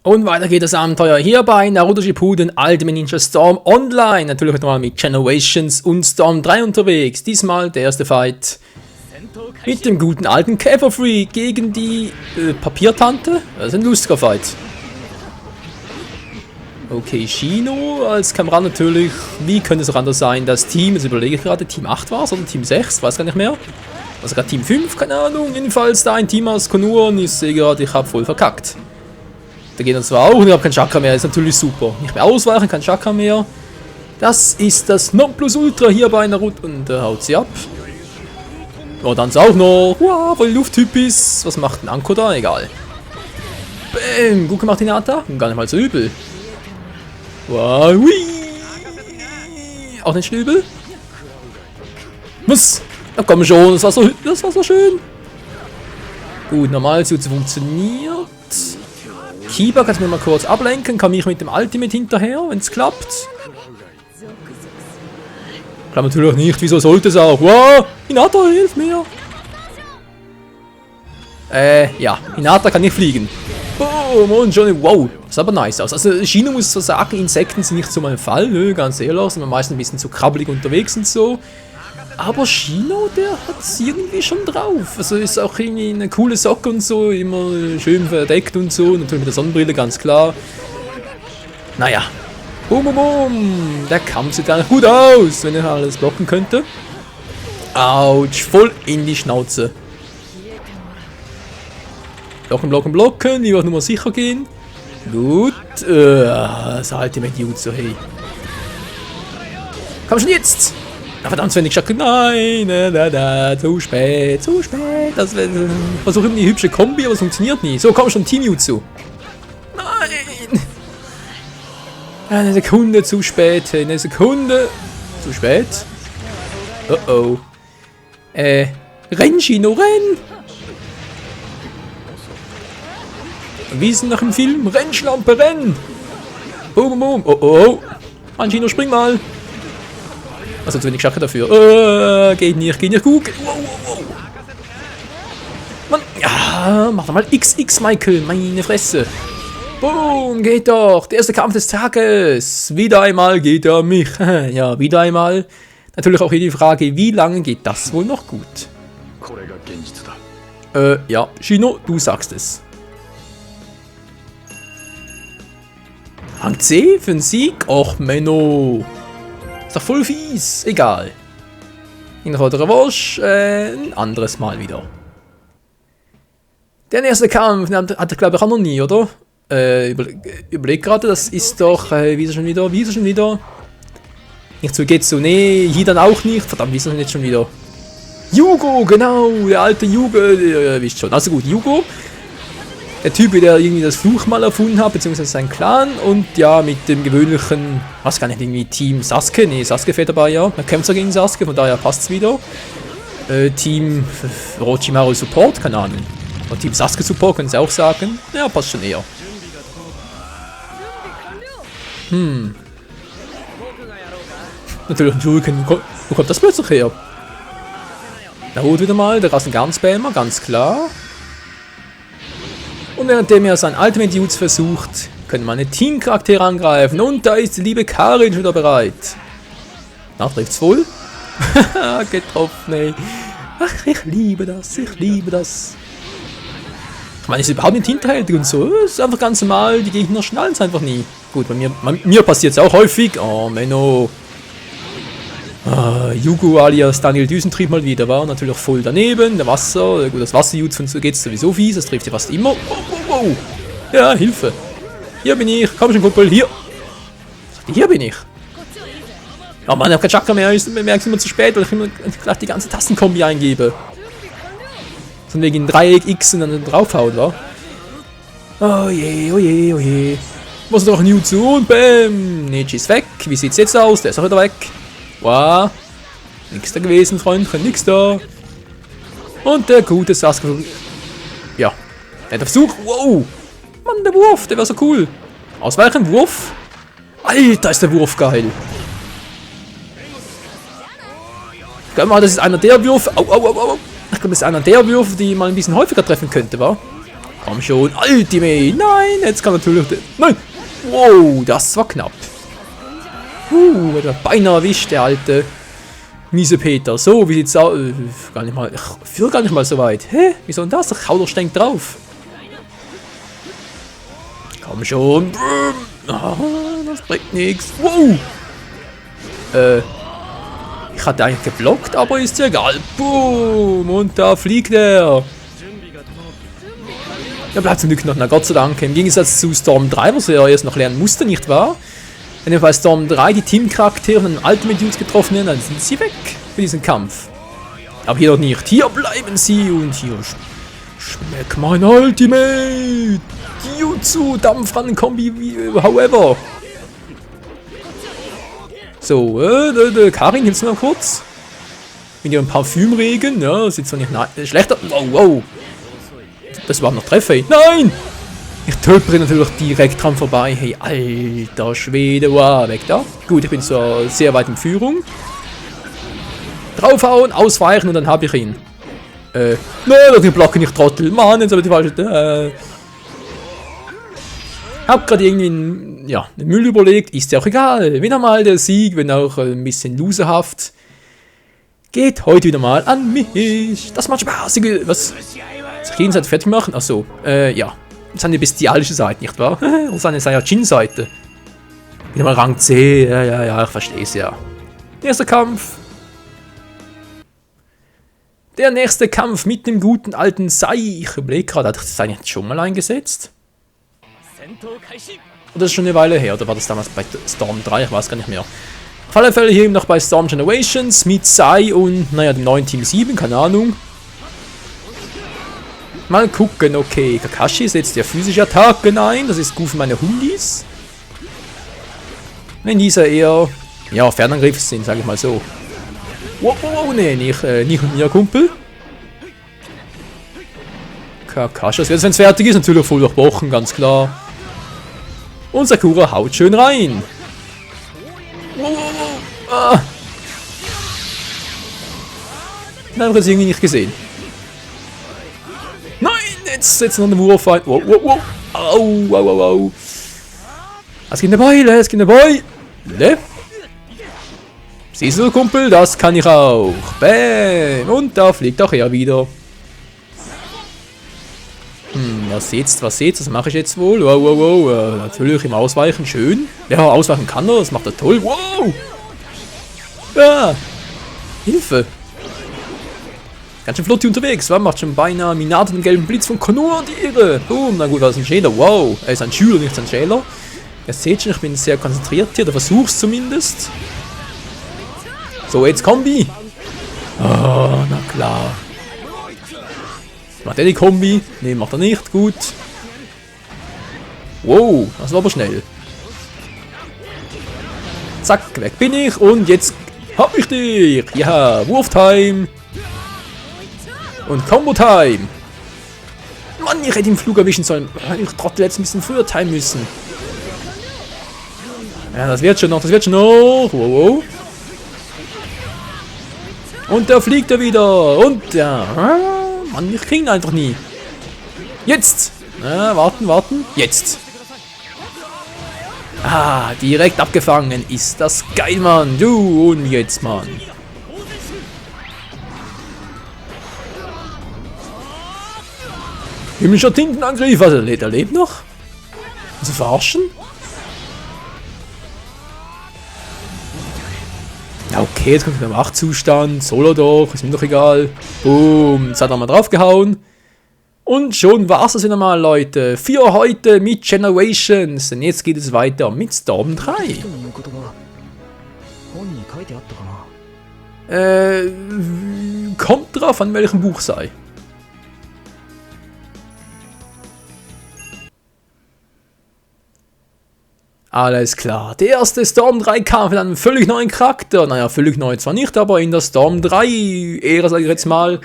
Und weiter geht das Abenteuer hier bei Naruto Shippuden Ultimate Ninja Storm Online. Natürlich heute mal mit Generations und Storm 3 unterwegs. Diesmal der erste Fight mit dem guten alten Käferfreak gegen die Papiertante. Das ist ein lustiger Fight. Okay, Shino als Kamerad natürlich. Wie könnte es auch anders sein? Das Team, jetzt überlege ich gerade, Team 8 war es oder Team 6? Weiß gar nicht mehr. Also gerade Team 5, keine Ahnung. Jedenfalls da ein Team aus Konoha und ich sehe gerade, ich habe voll verkackt. Da geht er zwar auch und ich habe kein Chakra mehr, ist natürlich super. Nicht mehr ausweichen, kein Chakra mehr. Das ist das Nonplusultra hier bei Naruto und haut sie ab. Oh, dann ist auch noch. Wow, voll Lufttypis. Was macht ein Anko da? Egal. Bäm, gut gemacht, Hinata. Gar nicht mal so übel. Wow, hui. Auch nicht übel. Was? Na komm schon, das war so schön. Gut, normal so funktioniert. Kiba, kannst du mir mal kurz ablenken? Kann mich mit dem Ultimate hinterher, wenn es klappt? Klappt natürlich nicht, wieso sollte es auch? Wow, Hinata, hilf mir! Ja, Hinata kann nicht fliegen. Oh, und schon, wow, das sah aber nice aus. Also, Shino muss so sagen, Insekten sind nicht so mein Fall, nö, ganz ehrlich, sind wir meistens ein bisschen zu krabbelig unterwegs und so. Aber Shino, der hat es irgendwie schon drauf. Also ist auch irgendwie eine coole Socke und so, immer schön verdeckt und so. Natürlich mit der Sonnenbrille, ganz klar. Naja. Boom, boom, boom. Der Kampf sieht gar nicht gut aus, wenn er alles blocken könnte. Autsch, voll in die Schnauze. Blocken, blocken, blocken. Lieber nur mal sicher gehen. Gut. Das Ultimate Jutsu, hey. Komm schon jetzt! Na verdammt, wenn ich gesagt nein, zu spät, zu spät. Das versuche immer die hübsche Kombi, aber es funktioniert nie. So, komm schon, Team Jutsu. Nein! Eine Sekunde zu spät, eine Sekunde zu spät. Oh oh. Renn, Shino, renn! Wie ist es nach dem Film? Renn, Schlampe, renn! Boom, boom, boom. Oh oh. Mann, Shino, spring mal! Also zu wenig Schacke dafür. Geht nicht gut. Wow, wow, wow. Mann, ja, mach doch mal XX, Michael, meine Fresse. Boom, geht doch. Der erste Kampf des Tages. Wieder einmal geht er mich. Ja, wieder einmal. Natürlich auch hier die Frage, wie lange geht das wohl noch gut? Ja, Shino, du sagst es. Rang C für den Sieg? Och, Menno. Ist doch voll fies. Egal. In der Revanche ein anderes Mal wieder. Der erste Kampf hat er, glaube ich, auch noch nie, oder? Überleg gerade, das ist doch. Wie ist er schon wieder? Nicht so geht's so. Nee, hier dann auch nicht. Verdammt, wie ist er denn jetzt schon wieder? Yugo, genau. Der alte Yugo. Wisst schon. Also gut, Yugo. Der Typ, der irgendwie das Fluch mal erfunden hat, beziehungsweise sein Clan und ja, mit dem gewöhnlichen, was kann ich irgendwie, Team Sasuke, nee, Sasuke fährt dabei, ja, man kämpft ja gegen Sasuke, von daher passt's wieder. Team Orochimaru Support, keine Ahnung. Und Team Sasuke Support, können sie auch sagen, ja, passt schon eher. Natürlich ein Shuriken, wo kommt das plötzlich her? Naruto wieder mal, der Rasengan-Spammer, ganz klar. Und währenddem er sein Ultimate Jutsu versucht, können meine Teamcharaktere angreifen. Und da ist die liebe Karin schon wieder bereit. Na, trifft's wohl? Getroffen, ey. Ach, ich liebe das, Ich meine, ist überhaupt nicht hinterhältig und so. Es ist einfach ganz normal, die Gegner schnallen es einfach nie. Gut, bei mir passiert es auch häufig. Oh, Menno. Yugo alias Daniel Düsentrieb mal wieder, war natürlich voll daneben, der Wasser, gut, das Wasserjutsu und so geht's sowieso fies, das trifft ja fast immer. Oh. Ja, Hilfe. Hier bin ich, komm schon Kumpel, hier. Hier bin ich. Oh Mann, ich hab kein Chakra mehr, ich merke es immer zu spät, weil ich immer gleich die ganze Tastenkombi eingebe. Von wegen Dreieck, X und dann draufhaut, wa? Oh je. Was ist doch ein Jutsu und bäm, Neji ist weg, wie sieht's jetzt aus, der ist auch wieder weg. Wow, nix da gewesen, Freundchen, nix da. Und der gute Sasuke. Ja, der Versuch. Wow, Mann, der Wurf, der war so cool. Ausweichen, Wurf. Alter, ist der Wurf geil. Ich glaube mal, das ist einer der Würfe. Au. Ich glaube, das ist einer der Würfe, die man ein bisschen häufiger treffen könnte, wa? Komm schon, Ultimate. Nein, jetzt kann natürlich... Nein! Wow, das war knapp. Hat er beinahe erwischt, der alte miese Peter. So, wie sieht's aus? Gar nicht mal... Ich fühle gar nicht mal so weit. Hä? Wieso denn das? Ich hau doch stänk drauf. Komm schon. Das bringt nichts. Wow! Ich hatte eigentlich geblockt, aber ist ja egal. Boom! Und da fliegt er. Er bleibt zum Glück noch, na Gott sei Dank. Im Gegensatz zu Storm 3, was er ja erst noch lernen musste, nicht wahr? Wenn wir bei Storm 3 die Teamcharaktere und den Ultimate Dudes getroffen haben, dann sind sie weg für diesen Kampf. Aber hier noch nicht. Hier bleiben sie und hier schmeckt mein Ultimate. Jutsu, Dampfrannen-Kombi, however. So, Karin, hilfst du mal kurz? Mit ihrem Parfümregen, ja, sieht zwar nicht schlechter. Wow, wow. Das war noch Treffer. Nein! Ich töpere natürlich direkt dran vorbei. Hey, alter Schwede, wow, weg da. Gut, ich bin so sehr weit in Führung. Draufhauen, ausweichen und dann habe ich ihn. Nein, den Block nicht, Trottel. Mann, jetzt habe ich die falsche... Hab gerade irgendwie einen Müll überlegt, ist ja auch egal. Wieder mal der Sieg, wenn auch ein bisschen loserhaft. Geht heute wieder mal an mich. Das macht Spaß. Was? Soll ich jeden Seite fertig machen? Achso, ja. Das ist eine bestialische Seite, nicht wahr? Das ist eine Saiyajin-Seite. Wieder mal Rang C. Ja, ich verstehe es ja. Nächster Kampf. Der nächste Kampf mit dem guten alten Sai. Ich überlege gerade, hat das eigentlich schon mal eingesetzt? Oder ist das schon eine Weile her? Oder war das damals bei Storm 3? Ich weiß gar nicht mehr. Auf alle Fälle hier noch bei Storm Generations mit Sai und, naja, dem neuen Team 7, keine Ahnung. Mal gucken, okay. Kakashi setzt ja physische Attacken ein. Das ist gut für meine Hundis. Wenn diese eher, ja, Fernangriff sind, sage ich mal so. Wow, nee, nicht mit mir, Kumpel. Kakashi, das wird, wenn es fertig ist, natürlich voll durchbrochen, ganz klar. Und Sakura haut schön rein. Ah. Den habe ich jetzt irgendwie nicht gesehen. Nein, jetzt noch einen Wurf ein. Wow. Au. Es geht eine Beule. Siehst du, Kumpel, das kann ich auch. Bäm. Und da fliegt auch er wieder. Was mache ich jetzt wohl? Wow. Natürlich im Ausweichen, schön. Ja, ausweichen kann er, das macht er toll. Wow! Ja! Hilfe! Ganz schön flott hier unterwegs, wa? Macht schon beinahe Minato den gelben Blitz von Konoha, die Irre. Boom, na gut, war das ein Schäler. Wow, er ist ein Schüler, nicht ein Schäler. Ihr seht schon, ich bin sehr konzentriert hier, der versuch's zumindest. So, jetzt Kombi. Oh, na klar. Macht er die Kombi? Ne, macht er nicht. Gut. Wow, das war aber schnell. Zack, weg bin ich. Und jetzt hab ich dich. Ja, Wurftime. Und Combo-Time. Mann, ich hätte im Flug erwischen sollen. Ich trottel jetzt ein bisschen früher time müssen. Ja, das wird schon noch. Wow. Und da fliegt er wieder. Und ja. Mann, ich krieg ihn einfach nie. Jetzt! Warten. Jetzt! Ah, direkt abgefangen. Ist das geil, Mann. Du und jetzt, Mann. Himmlischer Tintenangriff. Also, er lebt noch? Also verarschen? Ja, okay, jetzt kommt der Wachzustand. Solo doch, ist mir doch egal. Boom, jetzt hat er mal draufgehauen. Und schon war es das wieder mal, Leute. Für heute mit Generations. Denn jetzt geht es weiter mit Storm 3. Kommt drauf an, welchem Buch sei. Alles klar. Der erste Storm 3 Kampf mit einem völlig neuen Charakter. Naja, völlig neu zwar nicht, aber in der Storm 3 Ära, sage ich jetzt mal.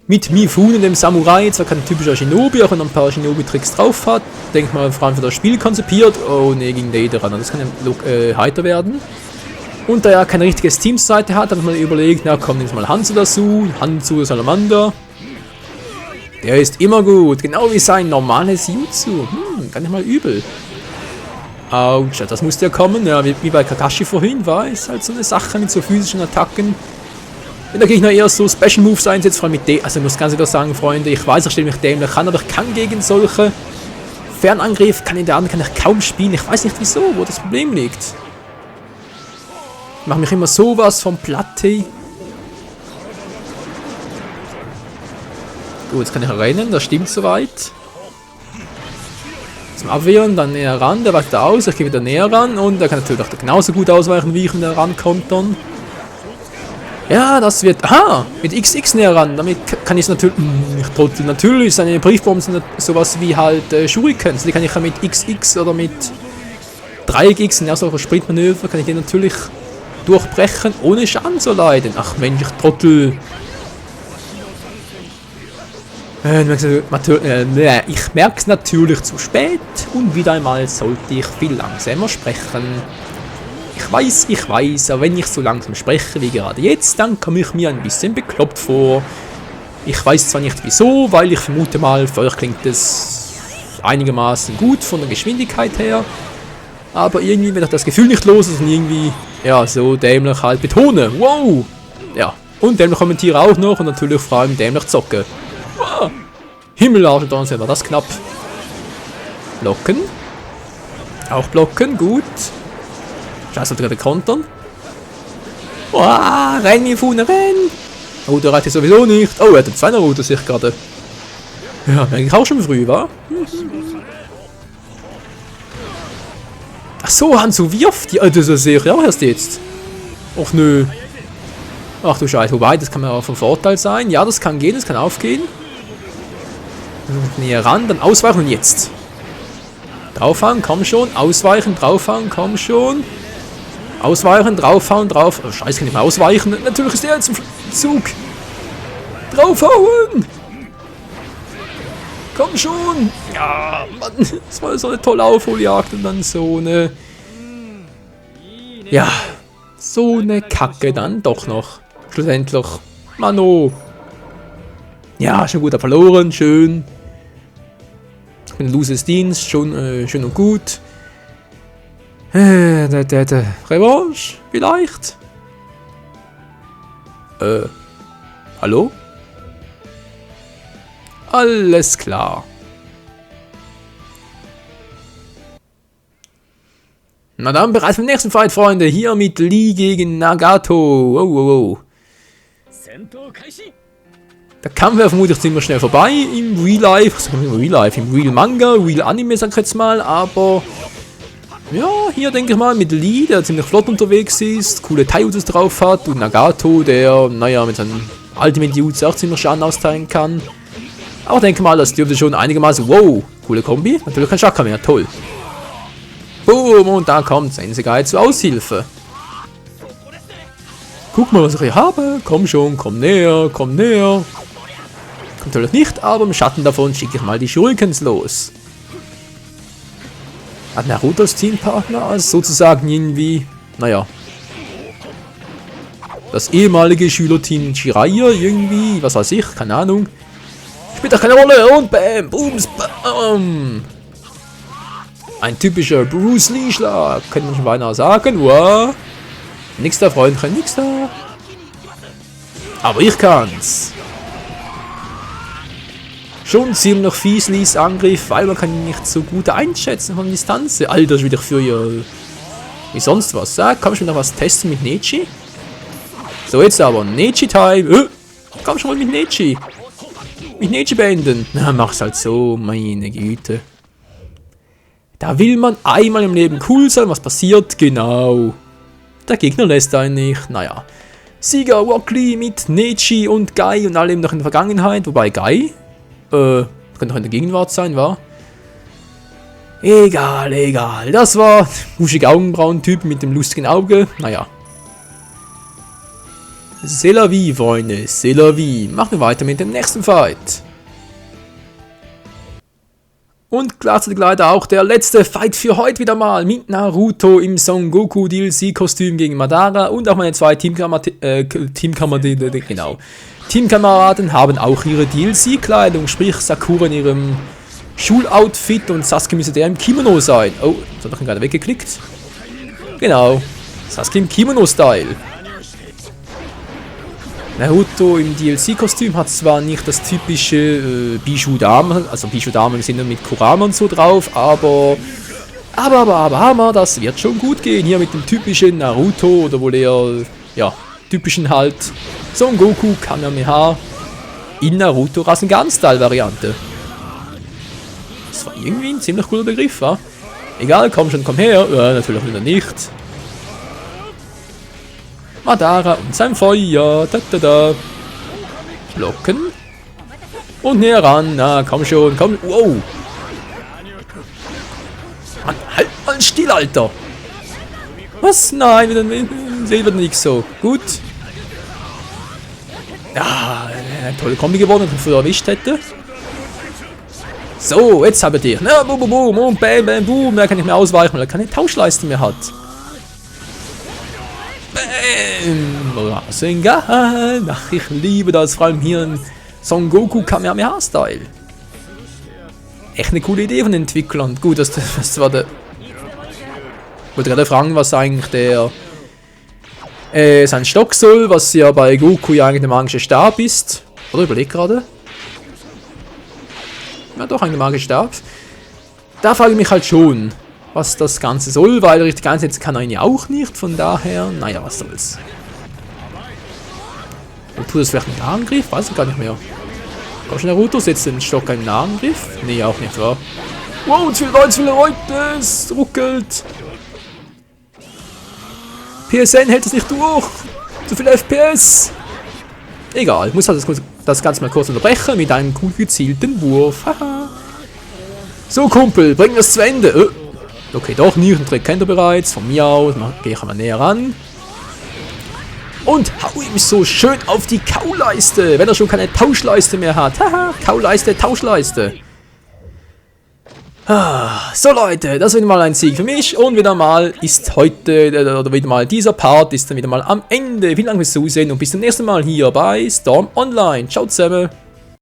Mit Mifune, dem Samurai. Zwar kein typischer Shinobi, auch wenn er ein paar Shinobi-Tricks drauf hat. Denk mal, vor allem für das Spiel konzipiert. Oh ne, gegen Later ran. Das kann ja heiter werden. Und da er keine richtige Teamseite hat, habe ich mal überlegt, na komm, nimm mal Hanzo dazu. Hanzo Salamander. Der ist immer gut, genau wie sein normales Jutsu. Gar nicht mal übel. Autsch, das musste ja kommen. Ja, wie bei Kakashi vorhin war es halt so eine Sache mit so physischen Attacken. Wenn der Gegner eher so Special Moves einsetzt, vor allem mit also ich muss ganz ehrlich sagen, Freunde, ich weiß, ich stelle mich dämlich an, aber ich kann gegen solche Fernangriff, kann ich kaum spielen. Ich weiß nicht wieso, wo das Problem liegt. Ich mache mich immer sowas vom Platte. Gut, jetzt kann ich rennen, das stimmt soweit. Zum Abwehren, dann näher ran, der weicht da aus, ich gehe wieder näher ran und er kann natürlich auch genauso gut ausweichen, wie ich, wenn er rankommt dann. Ja, das wird... Aha, mit XX näher ran, damit kann ich es natürlich... Ich trottel, natürlich, seine Briefbomben sind sowas wie halt Shurikens, die kann ich ja mit XX oder mit Dreieck X, ja, so Spritmanöver, kann ich den natürlich durchbrechen, ohne Schaden zu leiden. Ach Mensch, ich trottel. Ich merke es natürlich zu spät und wieder einmal sollte ich viel langsamer sprechen. Ich weiß, aber wenn ich so langsam spreche wie gerade jetzt, dann komme ich mir ein bisschen bekloppt vor. Ich weiß zwar nicht wieso, weil ich vermute mal, für euch klingt es einigermaßen gut von der Geschwindigkeit her, aber irgendwie, wenn ich das Gefühl nicht los ist und irgendwie, ja, so dämlich halt betone. Wow! Ja, und dämlich kommentiere auch noch und natürlich vor allem dämlich zocke. Wow. Himmelarsch, dann war das knapp. Blocken. Auch blocken, gut. Scheiße, sollte gerade kontern. Wow, renn mir vorne, renn! Oh, der reicht sowieso nicht. Oh, er hat einen Zweiner-Route, sich gerade. Ja, eigentlich auch schon früh, wa? Ach so, Hanzo wirft die. Das sehe ich auch erst jetzt. Och nö. Ach du Scheiße, wobei, das kann mir auch von Vorteil sein. Ja, das kann gehen, das kann aufgehen. Näher ran, dann ausweichen und jetzt. Draufhauen, komm schon. Ausweichen, draufhauen, komm schon. Ausweichen, draufhauen, drauf. Oh, Scheiße, kann ich mal ausweichen. Natürlich ist der jetzt im Zug. Draufhauen! Komm schon! Ja, Mann, das war so eine tolle Aufholjagd und dann so eine... Ja, so eine Kacke dann doch noch. Schlussendlich. Mano. Ja, schon gut verloren, schön. Ich bin loses Dienst, schon, schön und gut. Revanche, vielleicht? Hallo? Alles klar. Na dann, bereits beim nächsten Fight, Freunde. Hier mit Lee gegen Nagato. Oh. Der Kampf wäre vermutlich ziemlich schnell vorbei im Real Life. Im Real Manga, Real Anime, sag ich jetzt mal. Aber ja, hier denke ich mal mit Lee, der ziemlich flott unterwegs ist, coole Taijutsus drauf hat. Und Nagato, der, naja, mit seinem Ultimate Jutsu auch ziemlich Schaden austeilen kann. Aber denke mal, das dürfte schon einigermaßen... Wow, coole Kombi. Natürlich kein Chakra mehr, toll. Boom, und da kommt Sensei zur Aushilfe. Guck mal, was ich hier habe. Komm schon, komm näher, komm näher. Kommt natürlich nicht, aber im Schatten davon schicke ich mal die Shurikens los. Hat Naruto als Teampartner, also sozusagen irgendwie, naja. Das ehemalige Schülerteam Jiraiya irgendwie, was weiß ich, keine Ahnung. Spielt doch keine Rolle und bam, booms, bam. Ein typischer Bruce Lee Schlag, könnte man schon beinahe sagen. Wow. Nix da, Freundchen, nix da. Aber ich kann's. Schon ziemlich fies Lees Angriff, weil man kann ihn nicht so gut einschätzen von Distanz. Alter, ist wieder für ihr. Wie sonst was. Ja, kann ich mir noch was testen mit Neji? So, jetzt aber Neji-Time. Komm schon mal mit Neji. Mit Neji beenden. Na, mach's halt so, meine Güte. Da will man einmal im Leben cool sein. Was passiert? Genau. Der Gegner lässt einen nicht. Naja. Sieger Rock Lee mit Neji und Guy und allem noch in der Vergangenheit. Wobei Guy... könnte doch in der Gegenwart sein, wa? Egal. Das war buschige Augenbrauen-Typ mit dem lustigen Auge. Naja. C'est la vie, Freunde. C'est la vie. Machen wir weiter mit dem nächsten Fight. Und gleichzeitig leider auch der letzte Fight für heute wieder mal mit Naruto im Son Goku DLC-Kostüm gegen Madara und auch meine zwei Teamkameraden haben auch ihre DLC-Kleidung, sprich Sakura in ihrem Schuloutfit und Sasuke müsste der im Kimono sein. Oh, das hat doch gerade weggeklickt. Genau, Sasuke im Kimono-Style. Naruto im DLC-Kostüm hat zwar nicht das typische Bijou-Dame, also Bijou-Damen sind mit Kurama und so drauf, aber, das wird schon gut gehen. Hier mit dem typischen Naruto oder wohl eher, ja, typischen halt Son Goku Kamehameha in Naruto Rasengan-Style-Variante. Das war irgendwie ein ziemlich cooler Begriff, wa? Egal, komm schon, komm her. Ja, natürlich wieder nicht. Madara und sein Feuer. Blocken. Und näher ran. Na, komm schon, komm. Wow. Mann, halt mal still, Alter. Was? Nein, wieder nicht so. Gut. Ja, eine tolle Kombi gewonnen, die ich früher erwischt hätte. So, jetzt habt ihr. Na, boom, boom, boom, und bam, bam, boom. Da kann ich mehr ausweichen, weil er keine Tauschleiste mehr hat. Bam! Rasengan! Ach, ich liebe das, vor allem hier in Son Goku Kamehameha-Style. Echt eine coole Idee von den Entwicklern. Gut, das war der... Ich wollte gerade fragen, was eigentlich der... sein Stock soll, was ja bei Goku ja eigentlich der magische Stab ist. Oder überleg gerade. Ja, doch, ein magischer Stab. Da frage ich mich halt schon, was das Ganze soll, weil richtig einsetzen kann er ihn ja auch nicht, von daher, naja, was soll's. Und tut das vielleicht einen Nahangriff? Weiß ich gar nicht mehr. Komm schon, Naruto, setzt den Stock einen Nahangriff? Nee, auch nicht, wahr? Wow, zu viele Leute, es ruckelt. PSN hält es nicht durch. Zu viele FPS. Egal, ich muss halt das Ganze mal kurz unterbrechen mit einem gut gezielten Wurf. Haha. So, Kumpel, bringen wir es zu Ende. Okay, doch nicht, den Trick kennt er bereits. Von mir aus, gehe ich mal näher ran. Und hau ihm so schön auf die Kauleiste, wenn er schon keine Tauschleiste mehr hat. Haha, Kauleiste, Tauschleiste. So Leute, das ist wieder mal ein Sieg für mich und wieder mal ist heute, oder wieder mal dieser Part ist dann wieder mal am Ende. Vielen Dank fürs Zusehen und bis zum nächsten Mal hier bei Storm Online. Ciao zusammen.